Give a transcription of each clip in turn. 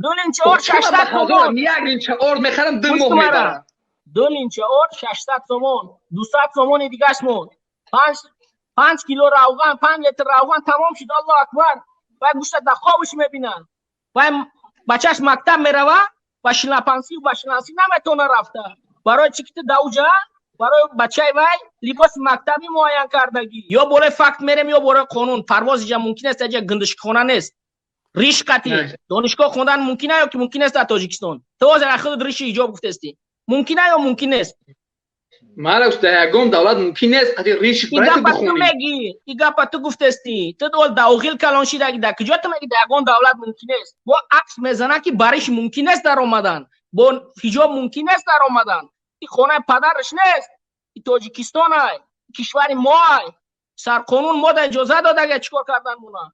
Ду линча орд 600 сомон. Як линча орд мехарам, 2 моҳ мебарам. Ду линча орд 600 сомон, 200 сомони дигаш монд. 5 кило равған, 5 литр равған тамом шуд. Аллоҳу акбар. Вай гӯшта дар хобиш мебинад. Вай бачаш мактаб мерава, ба шлапансӣ ба шлансӣ наметавона рафта. Барои чӣ ки ту дар уҷа барои бачаи вай либоси мактабӣ муайян кардагӣ. Ё болои факт мерем, ё болои қонун. Парвоз иҷа мумкин аст, иҷа гиндишхона нест. Риш қатӣ донишгоҳ хондан мумкин ё ки мумкин нест дар Тоҷикистон? Ту ҳозир аз худат риши ҳиҷоб гуфтестӣ. Мумкин ё мумкин нест? Ман дар ягон давлат мумкин нест қати риш барои бихонӣ. Мегӣ и гапа ту гуфтестӣ. Ту ол дар оғил калон шидаги, дар куҷо ту мегӣ дар ягон давлат мумкин нест? Бо акс мезана ки бариш мумкин нест дар омадан, бо ҳиҷоб мумкин нест дар омадан. И хонаи падараш нест, и Тоҷикистон ай, кишвари мо ай. Сарқонун мо да иҷоза додага чӣ кор кардан муна.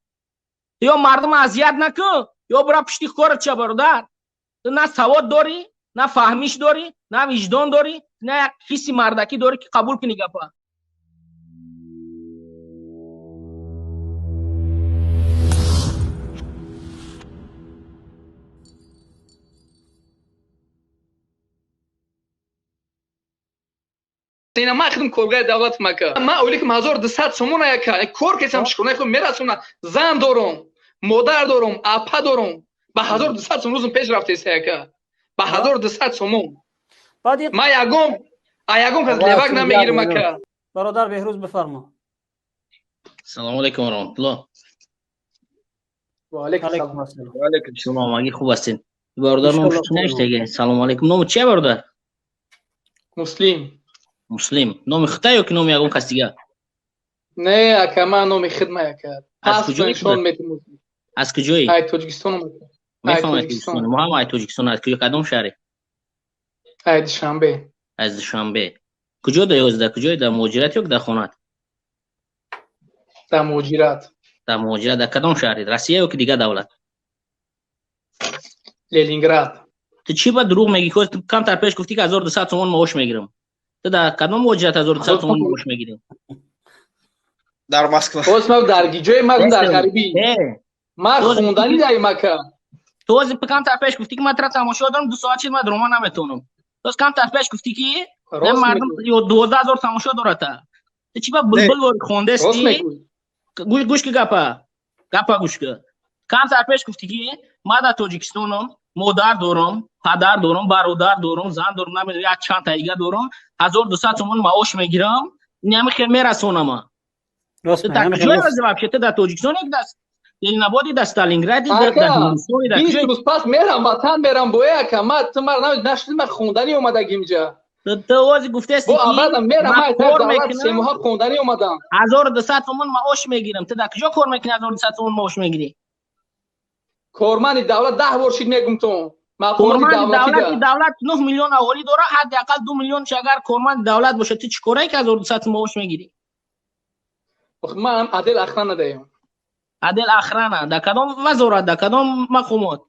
Ё мардум азият накун, ё бура пишти корат ча, бародар. Ту на савод дорӣ, на фаҳмиш дорӣ, на виҷдон дорӣ, на як ҳисси мардакӣ дорӣ ки қабул кунӣ гапа. Ина ман худам коргари давлатам ака. Ман ойликам 1200 сомон ака. Кор кесам шукрона худ мерасонам. Зан дорам, модар дорам, апа дорам. Ба 1200 сомон рӯзам пеш рафтест ака. Ба 1200 сомон. Ман ягон кас левак намегирам ака. Бародар Беҳрӯз, бифармо. Салому алайкум ва раҳматуллоҳ. Ва алайкум ассалом. Ва алайкум ассалом. Аги хуб ҳастед? Бародар, ном чӣ навиштаги? Салому алайкум. Номи чия, бародар? Муслим. Муслим. Номи худта ё ки номи ягон кас дигар? Не, ака, ман номи хидма ака. Аз куҷои? Аз куҷои? Ай Тоҷикистон. Мефаҳмам, Тоҷикистон. Мо ҳам ай Тоҷикистон. Аз куҷо, кадом шаҳре? Ай Душанбе. Аз Душанбе. Куҷо дар ҳозир? Дар куҷое? Дар муҳоҷират ё дар хонат? Дар муҳоҷират. Дар муҳоҷират. Дар кадом шаҳре? Россия ё ки дигар давлат? Ленинград. Ту чӣ ба дурӯғ мегӣ? Ту камтар пеш гуфтӣ ки 1200 сомон маош мегирам. Ту дар кадом муҳоҷират 1200 сомон маош мегирӣ? Дар Москва. Боз ман дар гиҷои ман дар ғарибӣ. Ман хонданӣ дар мака. Ту ҳозир камтар пеш гуфтӣ ки ман тра тамошо дорам, 2 соат шид, ман дурома наметавонам. Боз камтар пеш гуфтӣ ки мардум 12 000 тамошо дорад. Ту чӣ ба булбул вори хондасти? Гӯш ки гапа. Гапа гӯш ки. Камтар пеш гуфтӣ ки ман дар Тоҷикистонам, модар дорам, падар дорам, бародар дорам, зан дорам, намедонам як чанд та дига дорам, 1200 сомон маош мегирам, ин хел мерасонама. Ту дар куҷое ҳозир вообще? Ту дар Тоҷикистон як дар Ленинободи, дар Сталингради, дар Ҳиндустони, дар 20 рӯз пас мерам ватан, мерам боя ака. Ман ту мара нашуди, ман хонданӣ омадагим инҷа. Ту ҳозир гуфтасти ки абадам мерам, ман кор мекунам, се моҳа хонданӣ омадам. 1200 сомон маош мегирам. Ту дар куҷо кор мекунӣ 1200 сомон маош мегирӣ? Корманди давлат, 10 бор шид мегум ту. Корманди давлати давлат 9 миллион аҳолӣ дорад, ҳадди ақал 2 миллионш агар корманди давлат бошад, ту чӣ корае ки 1200 сомон маош мегирӣ? Ман отдел охрана даем. Отдел охрана дар кадом вазорат, дар кадом мақомот?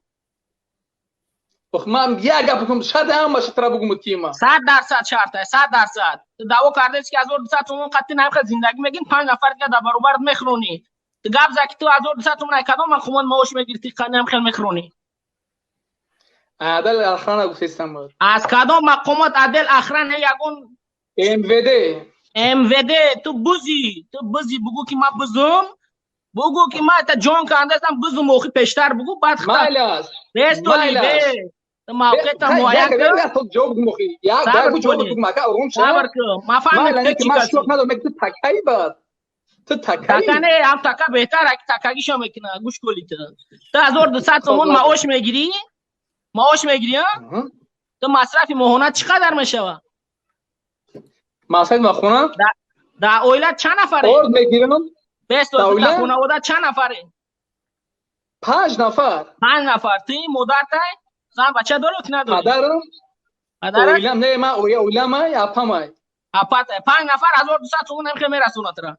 Ман як гап бикунам, шарт ҳамаша тра бугум тима. 100% шарт, 100%. Ту даъво кардеси ки 1200 сомон қатъи намхел зиндагӣ мегирӣ, панҷ нафар дига дар баробарат мехӯронӣ. Ту гап зад ки ту 1200 сомон ай кадом мақомот маош мегирӣ, ту намхел мехӯронӣ? Отдел охрана гуфтестам. Аз кадом мақомот отдел охрана ягон? МВД. МВД. Ту бузӣ, ту бузӣ, бугӯ ки ман бузум, бугӯ ки ман та ҷон кандастам, бузум, охи пештар бугӯ, баъд Майлаш. Бестоли бе. Ту мавқеъта муайян кун. Ҷавоб бугум охи. Як ҷавоб бугум ака, ором ша. Сабр кун. Ман фаҳмидам ки чӣ каси. Ман надорам, ту такаи бад. Ту такаи. Така не, ҳам така беҳтар, аки такагишо мекуна. Гӯш кули ту. Ту 1200 сомон маош мегирӣ? Маош мегирӣ, а? Ту масрафи моҳона чӣ қадар мешавад? Масрафи моҳона? Дар оила чанд нафаре? Орд мегирам. Бесто, дар хонавода чанд нафаре? 5 нафар. 5 нафар. Ту модартай, зан бача дорӣ ё ки надорӣ? Падарам. Падарат? Оилам не, ман оиламай, апамай. Апатай. 5 нафар 1200 сомон намхел мерасонад тура.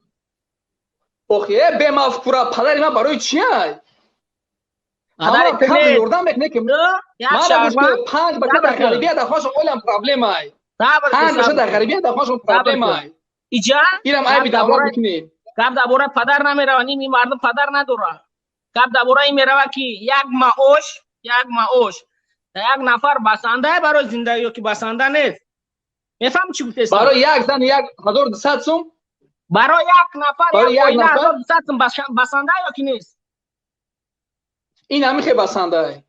Охи, э бемафкура, падари ман барои чи ай? Падари ту нест. Ёрдам мекунӣ ки як шаҳрванд панҷ бача дар ғарибия дар хонашон олам проблемай. Панҷ бача дар ғарибия дар хонашон проблемай. Иҷа Ирам айби давлат мекунем. Гап дар бораи падар намерава, ними мардум падар надорад. Гап дар бораи ин мерава ки як маош Як маош як нафар басанда барои зиндагӣ ё ки басанда нест? Мефаҳмӣ, чӣ гуфтест? Барои як зан 1200 сум? Барои як нафар, як оила 1200 сум басанда ё ки нест? Ин ҳамихе басанда.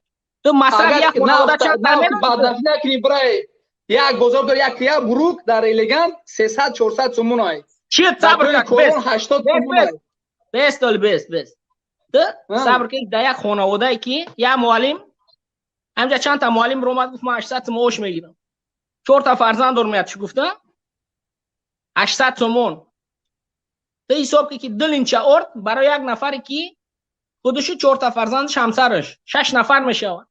Ту масраф як хонавода чанд? Баднафӣ накунӣ, бирай як бозор дор, як як бурук дар Элегант 300, 400 сомон. Чи, сабр как, бес 80 сомон. Бес дол, бес, бес. Ту сабр ки, дар як хонаводае ки як муаллим, ҳамҷа чандта муаллим ромад, гуфт: «Ман 800 сом маош мегирам, чорта фарзанд дорам». Чӣ гуфта? 800 сомон. Ту ҳисоб ки, ду линча орд барои як нафаре ки худушу чорта фарзандаш, ҳамсараш, шаш нафар мешавад,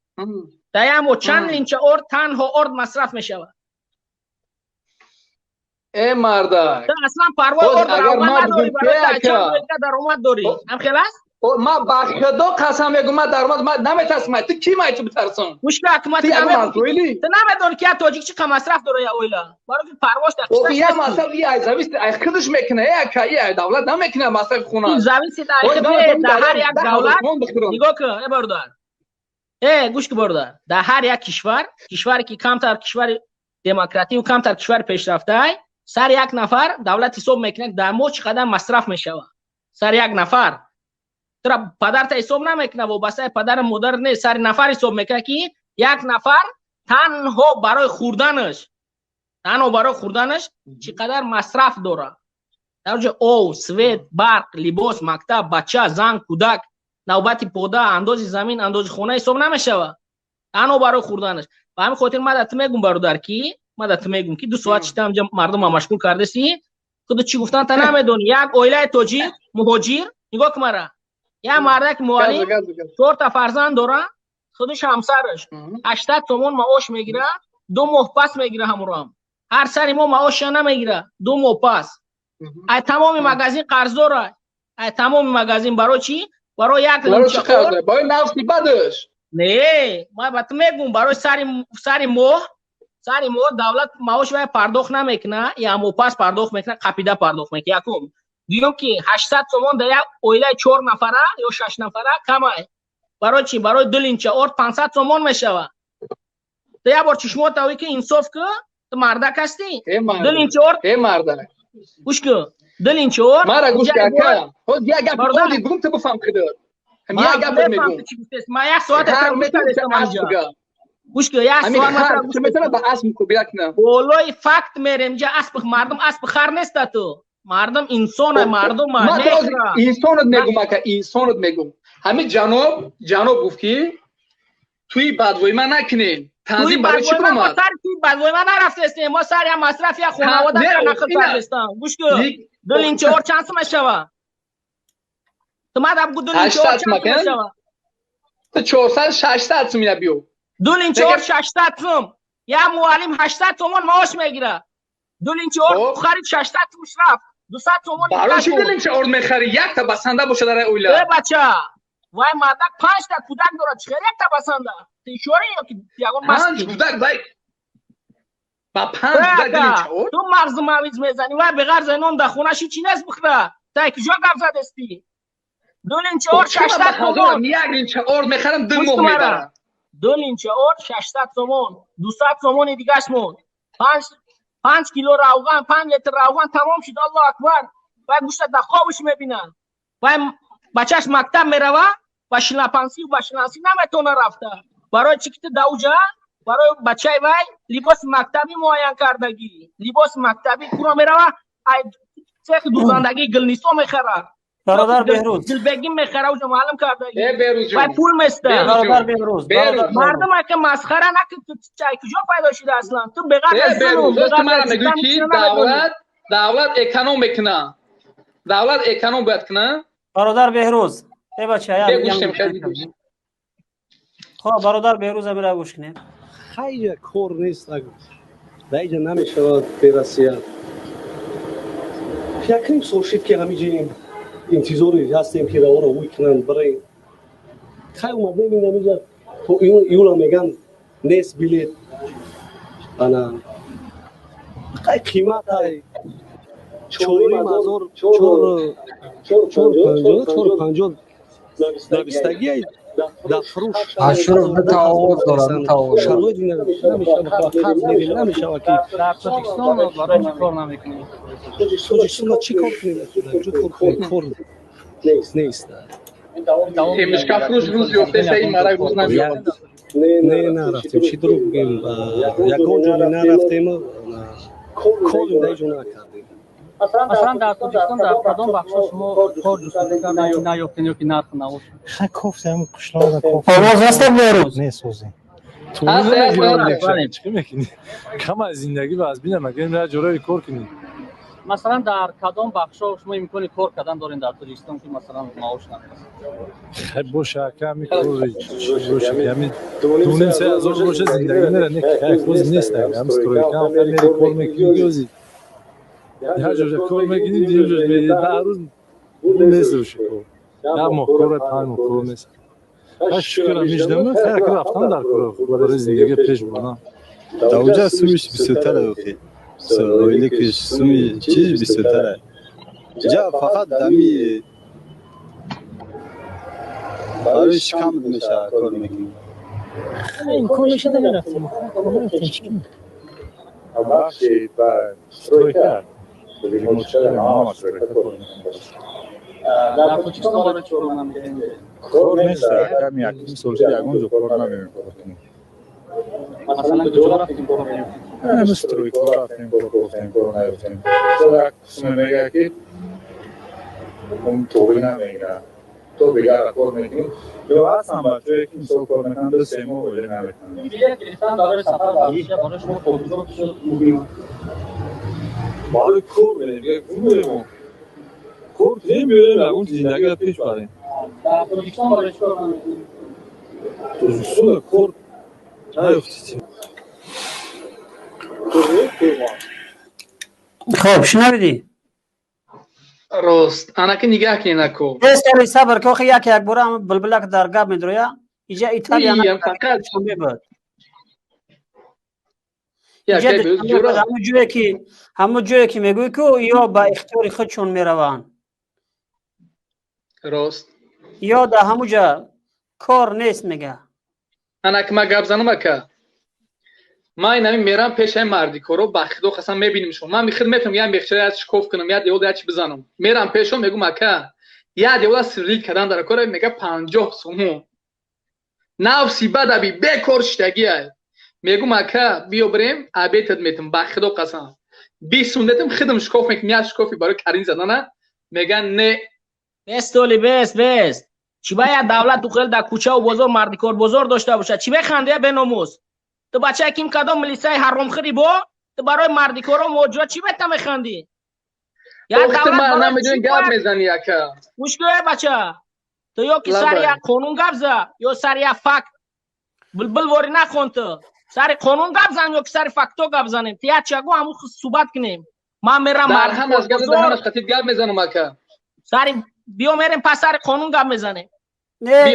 дар як моҳ чанд линча орд, танҳо орд масраф мешавад? Э, мардак. Ту аслан парвои орд надорӣ, барои чанд даромад дорӣ? Ҳам хел аст? Ма ба худо қасам мегӯм, ма даромад ма наметарсам. Ту ки май ту битарсам? Мушкил акмат, ту намедонӣ, ки як тоҷик чӣ қа масраф дора я оила, барои ки парвош дар я масраф и зависит ай худаш мекуна, я ка и давлат намекуна масрафи хона. Зависит ай худ. Дар ҳар як давлат нигоҳ кун, э бародар, э гӯш ки, бародар, дар ҳар як кишвар, кишваре ки камтар кишвари демокративу камтар кишвари пешрафтаай, сари як нафар давлат ҳисоб мекунад, дар моҳ чӣ қадар масраф мешавад сари як нафар. Тура падарта ҳисоб намекунад, вобастаи падару модар нест, сари нафар ҳисоб мекунад, ки як нафар танҳо барои хӯрданаш, танҳо барои хӯрданаш чӣ қадар масраф дорад. Дар ҷо ов, свет, барқ, либос, мактаб, бача, зан, кӯдак, навбати пода, андози замин, андози хона ҳисоб намешавад, танҳо барои хӯрданаш. Ба ҳамин хотир ман дар ту мегум, бародар, ки ман дар ту мегум, ки 2 соат чита ҳамҷа мардума машғул кардаси, худу чӣ гуфтан та намедонӣ. Як оилаи тоҷик муҳоҷир, нигоҳ кун мара, як мардак муаллим, чорта фарзанд дора, худуш, ҳамсараш 800 сомон маош мегирад, 2 моҳ пас мегира. Ҳамуроам ҳар сари мо маошша намегира, 2 моҳ пас. Ай тамоми магазин қарздора, ай тамоми магазин. Барои чӣ? Барои як Барои нафси бадаш. Не, ман ба ту мегум, барои сари моҳ давлат маоши вай пардохт намекуна, як моҳ пас пардохт мекуна, қапида пардохт мекуна. Якум. Дуюм, ки 800 сомон дар як оилаи чор нафара ё шаш нафара камай. Барои чӣ? Барои ду линча орд 500 сомон мешавад. Ту як бор чишмота ки инсоф ку, ту мардак ҳастӣ. Ду линча орд Э, мардак. Гӯш ку, ду линча орд. Мара гӯш ка, ҳоз як гап оди гум, ту бифаҳм кидор. Як гап мегум. Ман як соат гӯш ку, як соат метавона ба асп мукобила кунам. Болои факт мерем ҷа. Асп мардум, асп хар неста. Ту мардум инсона, мардум. Инсонат мегум, ака, инсонат мегум. Ҳамин ҷаноб гуфт, ки туи бадвоима накунем. Танзим барои чӣ омад? Сари туи бадвоима нарафтестем, мо сари ям масраф як хонавода нақл кардестам. Гӯш ку, ду линча ор чанд сум мешава? Ту мада бгу, ду линча ор чанд сум мешава? Ту 400, 600 сум ина биё. Ду линча ор 600 сум. Як муаллим 800 сомон маош мегира, ду линча ор харид, 600 сум рафт, 200 сомон. Барои чӣ ду линча орд мехари? Якта басанда боша дар оила. Э, бача, вай мардак панҷта кӯдак дорад, чӣ хел якта басанда? Ту ишора ё ки ягон? Панҷ кӯдак, вай ба панҷ кӯдак ду линча орд? Ту мағзу мавиз мезанӣ. Вай беғарз нон дар хона ши чӣ нест бихӯра. Та куҷо гап задестӣ? Ду линча орд 600 сомон. Як линча орд мехарам, 2 моҳ мебарам. Ду линча орд 600 сомон, 200 сомони дигаш монд. 5 кило равған, 5 литр равған тамом шуд. Аллоҳ акбар! Вай гӯшта дар хобаш мебинад. Вай бачаш мактаб мерава, ба шлапансӣ, ба шлансӣ наметавона рафта. Барои чӣ? Ки ту дар барои бачаи вай либоси мактабӣ муайян кардагӣ. Либоси мактабӣ куро мерава, ай цехи дӯзандагии Гулнисо мехарад. Бародар Беҳрӯз. Дилбегим мехара, уҷо маълум кардагӣ. Вай пул места. Бародар Беҳрӯз. Мардум ака масхара накун. Ту куҷо пайдо шуда аслан? Ту беғарз аз ту мара мегӯӣ, ки давлат эконом мекуна, давлат эконом бояд куна. Бародар Беҳрӯз, э бача. Хоб, бародар Беҳрӯз, абира гӯш кунед. Хайя, кор нест, дар иҷа намешавад бе Россия. Якним сол шид, ки ҳамиҷи интизори ҳастем, ки раворо ӯй кунанд, барои хай омадем. Ин ҳамиҷа то июла меган, нест билет. Ана қай қимат ай 4,5 ҳазор, 4,50, 4,50 навистагӣ. Дар фурӯш. Ашуров дута овоз дорад, дута овоз. Шароит намешава, қарз мерем, намешава ки. Дар Тоҷикистон барои чӣ кор намекунӣ? Тоҷикистон чӣ кор кунем? Куҷо кор кунем? Кор нест. Темишка фурӯш рӯз ёфтеса, ин марак рӯз намеёбад. Не, нарафтем, чӣ дурӯғ бигӯем, ягон ҷо нарафтем, кор дар ҷо накардем. Масалан, дар Тоҷикистон дар кадом бахшҳо шумо кор ҷустуҷӯ кардед, наёфтед ё ки нарх набошад? Ха, кофтем, қишлоқда кофтем. Овоз ҳаста, Беҳрӯз? Месозем. Чӣ мекунӣ? Кам аз зиндагӣ ва аз бинам агар як ҷораи кор кунӣ. Масалан, дар кадом бахшҳо шумо имкони кор кардан доред дар Тоҷикистон, ки масалан маош намерасад? Хай, боша, ками кори боша, ами 2,5-3 ҳазор боша, зиндагӣ мера. Не, хай, хоз нест, ами стройка мери, кор мекунӣ, ози як ҷоша кор мекунӣ, дигар ҷош мери, 10 рӯз нест боша кор, як моҳ кора, 5 моҳ кор нест. Хай, шукр, миждам, хай, рафтам дар кор барои зиндагӣ пеш бурдан. Дар онҷа сумиш бисёртара, охи оилакиш суми чиз бисёртара. Ҷа фақат дами барои шикам мешава, кор мекунӣ. Имкон мешада, мерафтем, мерафтем, чӣ кунем? Бахши ба стройка, ремонт шуда, ҳама стройка кор мекунем. Дар Тоҷикистон барои чӣ кор намекунед? Кор нест, ками якум сол шуд, ягон ҷо кор намекунем. Масалан, куҷо рафтем, кор наёфтем? Ҳами стройка рафтем, кор кофтем, кор наёфтем. Як қисме мегӯяд, ки он тоғӣ намегирад, то дигар кор мекунӣ, ё ҳастанд бачаҳое, ки мисол кор мекунанд, 2-3 моҳ оила наметавонанд. Билет гирифтан барои сафар ба Русия барои шумо то куҷо муҳим? Барои кор мерем, мерем, кор кунем, биёем, ягон зиндагиро пеш барем. Дар Тоҷикистон барои чӣ кор намекунед? Тоҷикистон кор наёфтем. Хоб, шунавидӣ? Рост, анаки нигаҳ кунед, ако. Сари сабр ки, охи як як бора булбулак дар гап медроя. Иҷа Италия фақат мебуд. Ҳамун ҷое ки мегӯӣ, ку ё ба ихтиёри худшон мераванд. Рост. Ё дар ҳамуҷа кор нест, мега. Анаки ма гап занам, ака. Ман инами мерам пешаи мардикоро, ба худо қасам, мебиним шумо. Ман михир метавонам як мехча, як шикоф кунам, як девола, як чи бизанам. Мерам пешон, мегӯм: «Ака, як девола сверлить кардан дар кора», мега: «50 сомон». Нафси бадаби бекор шиштагиай. Мегӯм: «Ака, биё бирем, обед ат метам, ба худо қасам, 20 сум детам, худам шикоф мекунам, як шикофи барои карин задана». Меган: «Не». Бес, толи, бес, бес. Чӣ бояд давлату хел дар кӯчаву бозор мардикор бозор дошта бошад? Чӣ механди, беномус? Ту бачаи ким, кадом милисаи ҳаромхӯри бо ту барои мардикоро, муҳоҷирот чӣ бета механдӣ? Гап мезани, ака. Гӯш кӯ, бача, ту ё ки сари як қонун гап за, ё сари як факт булбул ворӣ нахон. Ту сари қонун гап зан ё ки сари факто гап занем? Ту як чагу ҳамун суҳбат кунем. Ман мерам. Гап мезанам, ака. Сари биё, мерем, пас сари қонун гап мезанем. Не,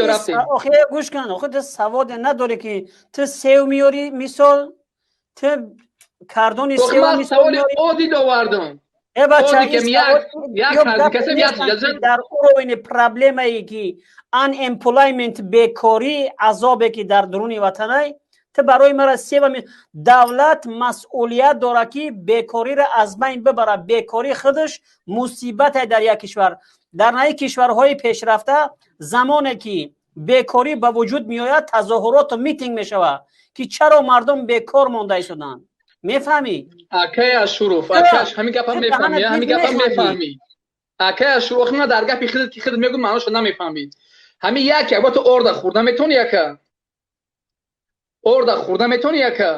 охи гӯш кун, охи ту саводе надорӣ, ки ту сев меёрӣ, мисол, ту кардони сев. Саволи оддӣ довардам. Э бача, дар уровени проблемае ки unemployment, бекорӣ, азобе ки дар дуруни ватанай, ту барои мара сева. Давлат масъулият дорад, ки бекориро аз байн бибарад. Бекорӣ худаш мусибате дар як кишвар. Дар наи кишварҳои пешрафта, замоне ки бекорӣ ба вуҷуд меояд, тазоҳуроту митинг мешавад, ки чаро мардум бекор монда истоданд. Мефаҳмӣ? Акай Ашуров, акаш, ҳамин гапам мефаҳмӣ, ҳамин гапам мефаҳмӣ, акай Ашуров. Охи ман дар гапи худат, ки худат мегӯ, маъношо намефаҳмӣ. Ҳамин як як ту орда хӯрда метавонӣ, ака? Орда хӯрда метавонӣ, ака?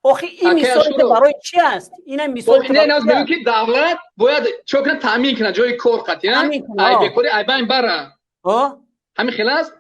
Охи, ин мисол барои чи аст? Ина мисол. Не, наз мегӯ, ки давлат бояд чо кунад? Таъмин кунад ҷои кор қатъиян, ай бекорӣ ай байн бара. Ҳамин хел аст.